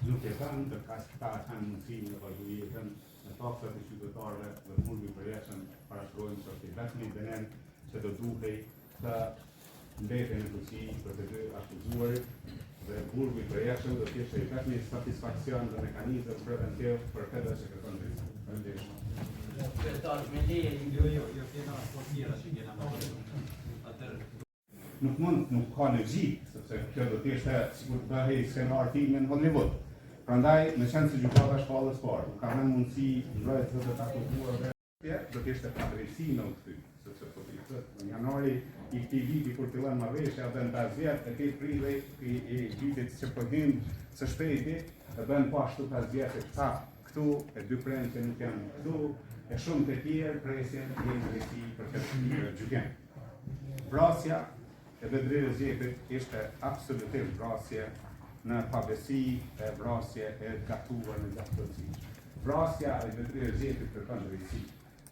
Nuk e kanë, ndërkaq këta kanë mundësi me vazhdu jetën me taksat e qytetarëve dhe burgu i përjetshëm parashtrojmë se është i vetmi dënim që do duhej të mbetej në fuqi për të dy akuzuarit dhe burgu i përjetshëm do të ishte i vetmi satisfaksion dhe mekanizëm preventiv për këtë që kërkon drejtësi. Faleminderit shumë. Kryetar, me leje, Jo, jo, jo, kena po tjera që kena më Atëherë, Nuk mund, nuk ka logjikë, sepse kjo do të ishte sikur të bëhej skenar filmi në Hollywood. Prandaj, meqenëse gjykata e shkallës parë nuk ka dhënë mundësi mbrojtësve të të akuzuarve, do të ishte padrejtësi me u kthy, sepse po ti thot, në janari i këtij viti kur fillon marrëveshja bën 5 vjet, e 8 prilli i, i vitit që po hyn së shpejti, e bën po ashtu 5 vjet e këta këtu, e dy prindë që nuk janë këtu, e shumë të tjerë presin një drejtësi për këtë gjykim. Vrasja e Bedri Rexhepit ishte absolutisht vrasje në pabesi e vrasje e gatuar në gjakftohtësi. Vrasja e Bedri Rexhepit kërkon drejtësi.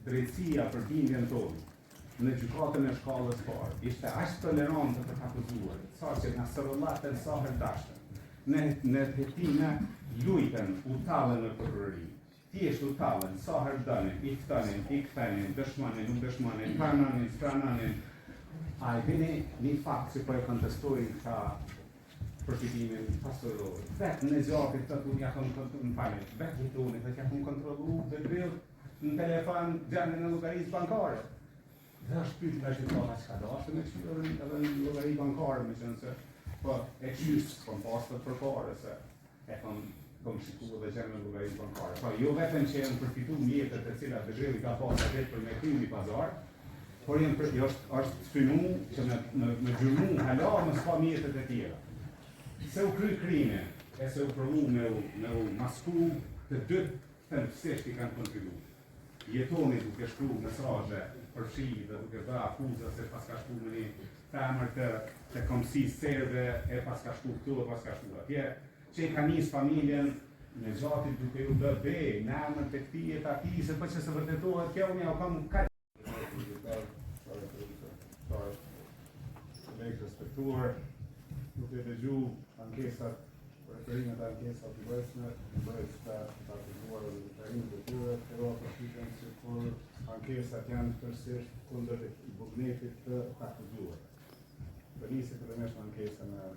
Drejtësia për bindjen tonë në gjykatën e shkallës parë ishte aq tolerante për të akuzuarit, sa që na sërullatën sa herë dashtën. Në në hetime lujtën, u tallën me prokurorinë. Thjesht u tallën, sa herë donin, i ftonin, i kthenin, dëshmonin, nuk dëshmonin, pranonin, s'pranonin. A e dini një fakt që po e kontestojnë këta përfitimin pasuror? Vetë Nexhati thotë unë ja kom më falni, vetë Jetoni thotë ja kom kontrollu Bedriut në telefon gjendjen e llogarisë bankare. Dhe është pyet nga gjykata çka dashtë me kqyr edhe, edhe në llogari bankare, me qenë se po e kqyr s'kom pas të përpare se e kom kom shiku edhe gjendjen e llogarisë bankare. Po jo vetëm që janë përfitu mjetet të cilat Bedriu i ka pas atë për me kry një pazar, por janë për, është, është synu që me, me, me gjurmu hala mos ka mjetet e tjera. Se u kry krimi, e se u provu me u, me u masku, të dytë thelbësisht i kanë kontribu. Jetoni duke shkru mesazhe përfshi dhe duke bë akuza se paska shku me një femër të, të kombësisë serbe e paska shku këtu e paska shku atje, që i ka nis familjen Nexhatit duke ju bë be në emër të këtij e të atij, se po që se vërtetohet kjo unë ja u kam kaq Kolegë të respektuar, duke dëgju ankesat, referimet e ankesat mbrojtësve, mbrojtësve të të akuzuar dhe deklarimet e tyre, krijova përshtypjen sikur ankesat janë tërësisht kundër vullnetit të të akuzuar. Për nisi fillimisht me ankesën e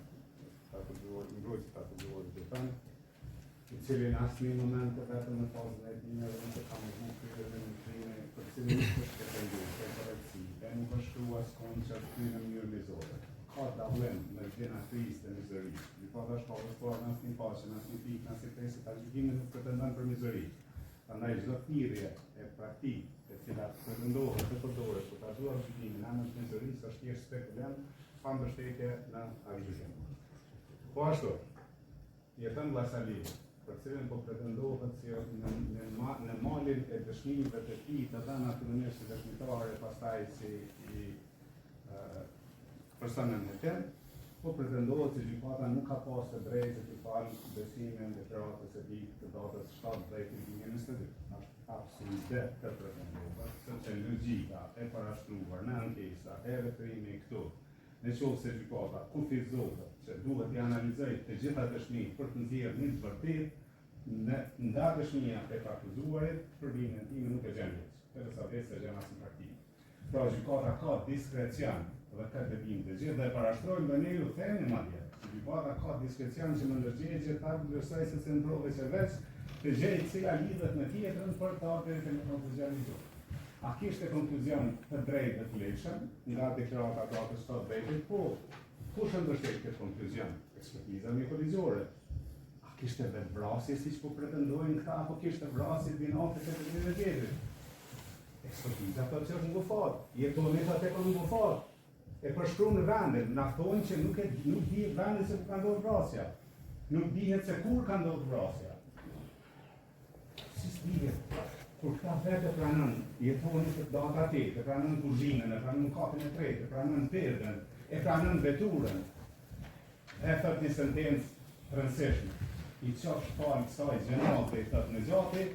të akuzuar, mbrojtësit të akuzuar të thënë, i cili në asnjë moment të vetëm në fazën e hetimeve nuk e ka mohu kryerjen e krimit, për të cilin nuk është pretendu për korrektësi, dhe nuk është shkruar askund që është kryer në mënyrë mizore. Ka dallim mes dinakërisë dhe mizorisë. Gjykata e shkallës parë në asnjë faqe, në asnjë pikë, në asnjë presje të aktgjykimit nuk pretendon për mizori. Prandaj çdo thirrje e praktikë e cila pretendohet të përdoret për ta rrëzuar gjykimin në emër të mizorisë është thjesht spekulim pa mbështetje në aktgjykim. Po ashtu, Jeton Vllasaliu, për të cilin po pretendohet si në, në, në malin e dëshmive të tij të dhëna fillimisht si dëshmitar e pastaj si i person në hetim, po pretendohet se gjykata nuk ka pas të drejtë të falë besimin deklaratës së tij të datës 7-10-2022. Është absurde të pretendohet, sepse logjika e parashtruar në ankesa e referimi këtu Në qoftë se gjykata kufizohet që duhet t'i analizojë të gjitha dëshmitë për të nxjerrë një të vërtetë, në nga dëshmia e të akuzuarit, për bindjen time nuk e gjen ligj, edhe sa vetë s'e gjen as në praktikë. Pra gjykata ka diskrecion dhe këtë e dimë të gjithë dhe e parashtrojmë dhe ne ju themi madje, që gjykata ka diskrecion që me ndërgjegje ta vlerësojë secilën provë që veç të gjejë cila lidhet me tjetrën për të ardhur deri te një konkluzion ligjor. A kishte konkluzion të drejtë dhe të ligjshëm nga deklarata e datës 7 Po, kush e mbështet këtë konkluzion? Ekspertiza mjekoligjore. A kishte vetëvrasje siç po pretendojnë këta apo kishte vrasje dinake të Bedri Rexhepit? Ekspertiza thotë që është ngufat. Jetoni thotë e ka ngufat. E përshkruan vendin, na thonë që nuk e nuk dihet vendi se ku ka ndodhur vrasja. Nuk dihet se kur ka ndodhur vrasja. Si s'dihet, kur këta vetë e pranon, Jetoni te data 8, e pranon kuzhinën, e pranon katin e tretë, e pranon perden, e pranon veturën, e thot një sentencë të rëndësishme. I qofsh falë kësaj xhenaze, i thot Nexhati,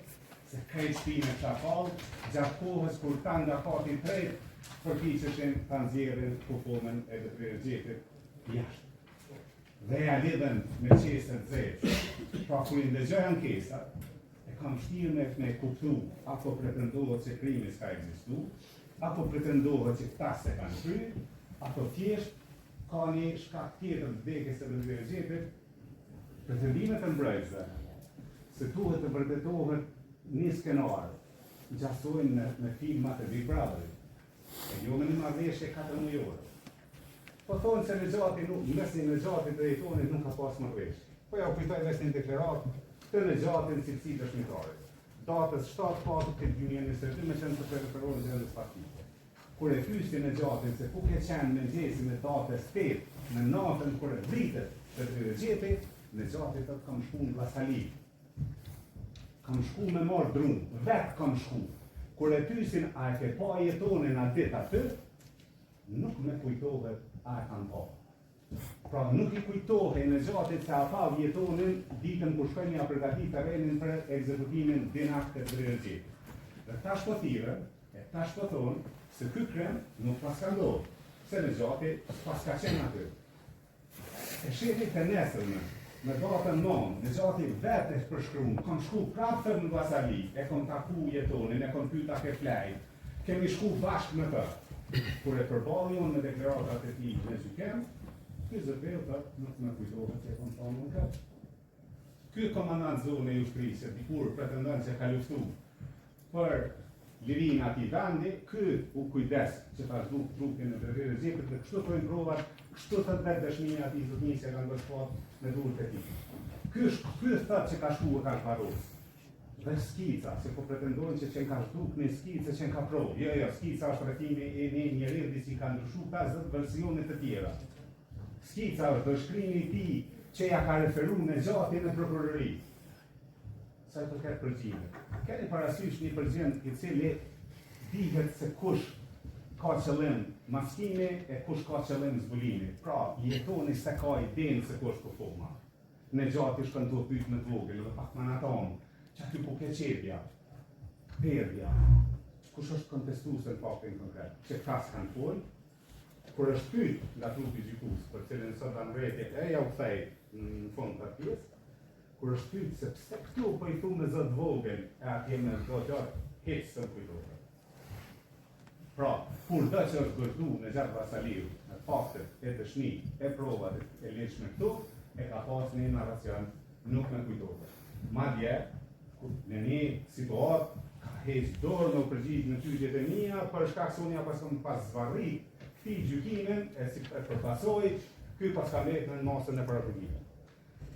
se krejt shpinë e kisha kall, gjatë kohës kur ta nga kati i tretë, përpiqeshin ta nxjerrin kufomën e Bedri Rexhepit jashtë. Dhe ja lidhen me qese të zezë. Pra kur i ndëgjoj ankesat, e kam vështirë me, me kuptu, apo pretendohet se krimi s'ka ekzistu, apo pretendohet që këta s'e kanë kry, apo thjesht ka një shkak tjetër të vdekjes së Bedri Rexhepit, pretendimet e mbrojtësve, se duhet të vërtetohet një skenar, ngjasojnë me, me filmat e Big Brotherit, e jo me një marrëveshje 4 mujore. Po thonë se Nexhati nuk, mes një Nexhatit dhe Jetonit nuk ka pas marrëveshje. Po ja u kujtoj veç një deklaratë të Nexhatit në cilësi dëshmitarit. Datës 7-4-2022 me qenë se po referohen gjendjes faktike. Kur e pysin Nexhatin se ku ke qenë mëngjesin e datës 8 në natën kur e vritet Bedri Rexhepi, Nexhati thotë kam shku në Vllasali. Kam shku me marrë dru, vetë kam shku. Kur e pysin a e ke pa Jetonin atë ditë aty, nuk me kujtohet a e kam pa. Pra nuk i kujtohej Nexhatit se a pa Jetonin ditën kur shkoi me ia përgatit terrenin për ekzekutimin dinak të Bedri Rexhepit. Dhe tash po thirren, e tash po thonë se ky krim nuk paska ndodhur, se Nexhati s'paska qenë aty. E shihni të nesërmen, në datën 9, Nexhati vetë e përshkruan, kam shku prapë në Vllasali, e kom taku Jetonin, e kom pyet a ke flejt, kemi shku bashkë me të. Kur e përballi unë me deklaratat e tij në gjykim, ky zotëriu thot, nuk më kujtohet që e kom thonë unë këtë. Ky komandant zone i ushtrisë që dikur pretendon se ka luftu për lirinë e atij vendi, ky u kujdes që ta zhduk trupin e Bedri Rexhepit dhe kështu thonë provat, kështu thot vetë dëshmia e atij zotërisë që kanë bërë shpat me duart e tij. Ky ky thot që ka shku e ka zhvarros. Dhe skica, se po pretendojnë që qenka zhduk një skicë e qenka provë. Jo, jo, skica është rrëfimi i një njeriu disi ka ndryshu 50 versione të tjera. Skica është dorëshkrimi i tij që ja ka referu Nexhati në prokurori. Sa i përket përgjimit. Keni parasysh një përgjim i cili dihet se kush ka qëllim maskimi e kush ka qëllim zbulimi. Pra, Jetoni s'e ka idenë se kush po fol ma. Nexhati shkon tu pyet me të vogël dhe pak më natonë, që aty ku ke qepja, perdja, kush është kontestuese në faktin konkret, që këta s'kanë fol, kur është pyet nga trupi gjykues, për cilin sot dan vërejtje, e ja u kthej në fund të pjesë, kur është pyet se pse këtu po i thu me zë të vogël e atje me zë të lartë, hiç s'më kujtohet. Pra, kur do që është vërtetu Nexhat Vllasaliu me faktet e dëshmi e provat e ligjshme këtu, e ka pas një narracion nuk më kujtohet. Madje, në një situatë ka heq dorë me u përgjigj në pyetjet e mia për shkak se unë ja pas kam pas zvarrit këtij gjykimin e si e për pasojë, ky pas ka mbet në masën e paraburgimit.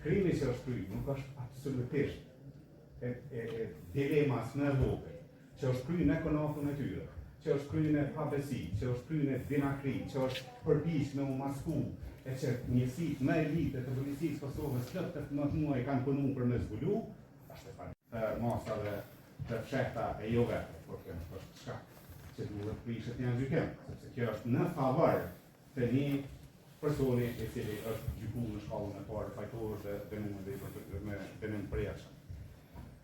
Krimi që është kry nuk është absolutisht e, e, e dilema as më e vogël, që është kry në konakun e tyre, që është kry në pabesi, që është kry në dinakri, që është përpiq me u masku, e që njësit më elite të policisë Kosovës plot 18 muaj kanë punu për me zbulu, është e pa të masave të fshehta e jo vetë, por kjo nuk është shkak që duhet prishet një gjykim, sepse kjo është në favor të një personi i cili është gjyku në shkallën e parë fajtor dhe dënuar dhe i me dënim të përjetshëm.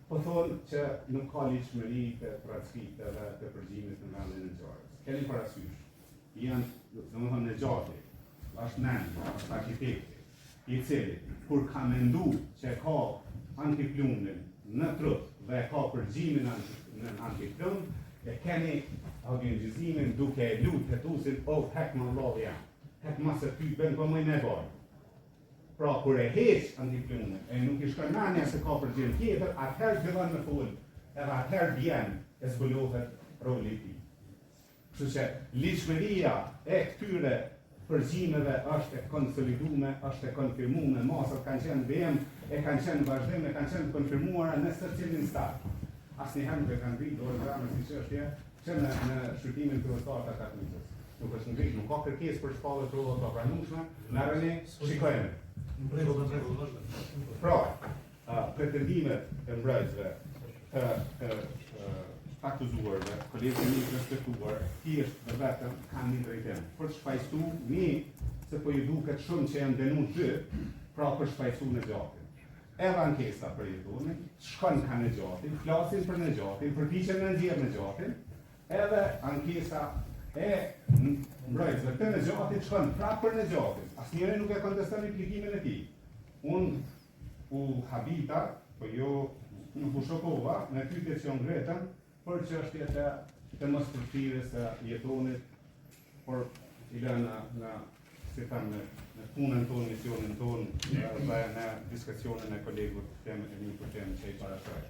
Po thonë që nuk ka ligjshmëri të transkripteve të përgjimit në vendin e ngjarjes. Keni parasysh, janë, domethënë Nexhati, është mendja, është arkitekti, i cili, kur ka mendu që ka antiplumbin në trup dhe ka përgjimin në antiplumb, e keni audio-incizimin duke e lut hetusin, o, hek më vlladhi jam, hek ma se ty, ben po më me bojë. Pra, kur e heq antiplumbin, e nuk i shkon mendja se ka përgjim tjetër, atëherë fillon me fol, edhe atëherë vjen e zbulohet roli i tij. Kështu që ligjshmëria e këtyre përgjimeve është e konsolidume, është e konfirmume, masat kanë qenë vijim, e kanë qenë vazhdim, e kanë qenë konfirmuara në secilin stad. Asnjëherë nuk e kanë ngritur dorën zemër si çështje që në në shqyrtimin fillestar të aktakuzës. Nuk është ngritur, nuk ka kërkesë për shpallje prova të papranueshme, merreni, shikojeni. Në rregull, në rregull, vazhdo. Pra, pretendimet e mbrojtësve të të të akuzuarve, kolegët e mi të respektuar, thjesht dhe vetëm kanë një drejtim për të shfajësu një se po ju duket shumë që janë dënu dy, pra për shfajësu Nexhatin. Edhe ankesa për Jetonin, shkon ka Nexhati, flasin për Nexhatin, përpiqen me nxjerr Nexhatin, edhe ankesa e mbrojtësve të Nexhatit shkon prapë për Nexhatin. Asnjëri nuk e konteston implikimin e tij. Unë. U habita, po jo nuk u shokova, me pyetjet që u ngritën për çështjet e të mos përfshirjes së Jetonit, por i lë në, në si them, në, në punën tonë, misionin tonë dhe në diskrecionin e kolegut tim e mikut tim që i parashtroj.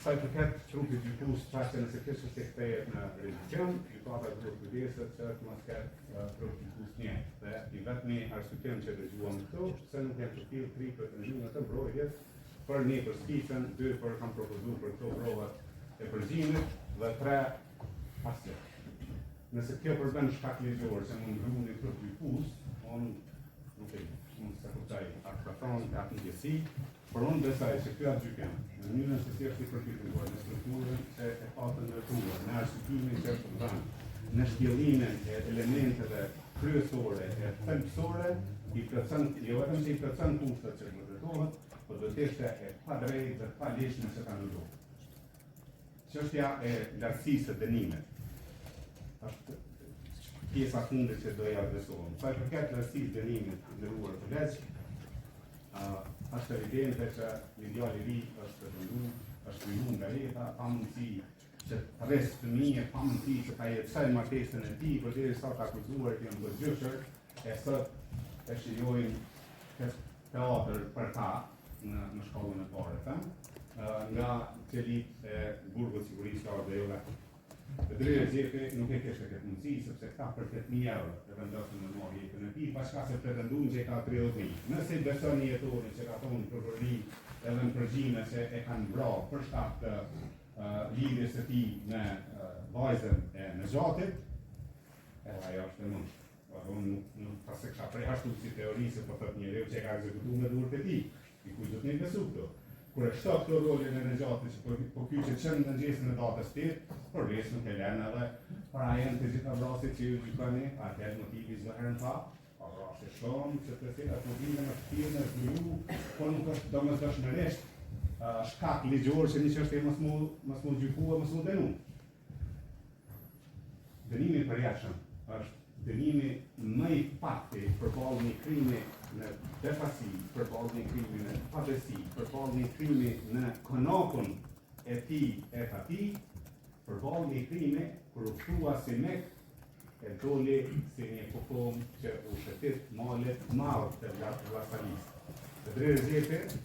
Sa i përket trupit gjykues, thashë nëse kjo çështje kthehet në rigjykim, gjykata duhet kujdeset që të mos ketë trup gjykues një. Dhe i vetmi arsyetim që dëgjuam këtu, se nuk janë përfillë tri pretendime të mbrojtjes, për një për skicën, dy për kam propozuar për këto provat e përgjimit dhe tre asgjë. Nëse kjo përbën shkak ligjor që mund ndrru një trup gjykues, unë nuk e di, unë s'e kuptoj atë ka thonë, atë ndjesi, Por unë besoj se ky aktgjykim, në mënyrën se si është i përfituar, në strukturën që e ka të ndërtuar, në arsyetimin që është dhënë, në shtjellimin e elementeve kryesore e thelbësore, i plotëson jo vetëm që i plotëson kushtet që të vërtetohet, por do të ishte e padrejtë dhe paligjshme që ta anulohet. Çështja e lartësisë së dënimit është pjesa fundit që do ja adresohem. Sa i përket lartësisë së dënimit, nderuar kolegë, uh, është evidente që një djalë i ri është pretendu, është privu nga jeta, pa mundësi që të rrisë fëmijë, pa mundësi që ta jetësojë martesën e tij, përderisa të akuzuarit janë bërë gjyshër, e sot e shijojnë këtë teatër për ta në, në shkallën e parë, them, nga qelitë e burgut sigurisë lartë dhe jo vetëm. Bedri Rexhepi nuk e kishte këtë mundësi, sepse këta për 8.000 euro e vendosën me marrë jetën e tij, paçka se pretenduan që e ka 30.000. Nëse i besoni Jetonit që ka thonë prokurori edhe në përgjime se e kanë vra për shkak të uh, lidhjes së tij me uh, vajzën e Nexhatit, edhe ajo është e mundshme. Po unë nuk nuk ta se kisha prej ashtu si teori se po thot njeriu që e ka ekzekutuar me duart e tij. I kujt do të më besu këto? Kur e shto këto rolin e Nexhatit që po, po kyçet që në mëngjesin e datës 8, por besë nuk e lënë edhe para janë të gjitha vrasjet që ju gjykoni, atëherë motivi çdo herë në pa, pa vrasje shumë, që të cilat motive më të tillë në zbulu, por nuk është domosdoshmërisht uh, shkak ligjor që një çështje mos mu mos mu gjykua, mos mu dënu. Dënimi i përjetshëm është dënimi më i pakti përballë një krimi në befasi, përballë një krimi në pabesi, përballë një krimi në konakun e tij e të atij, përballë një krimi kur u ftua si mik e doli si një kufomë që u shëtit malit madh të Vllasalisë. Bedri Rexhepi.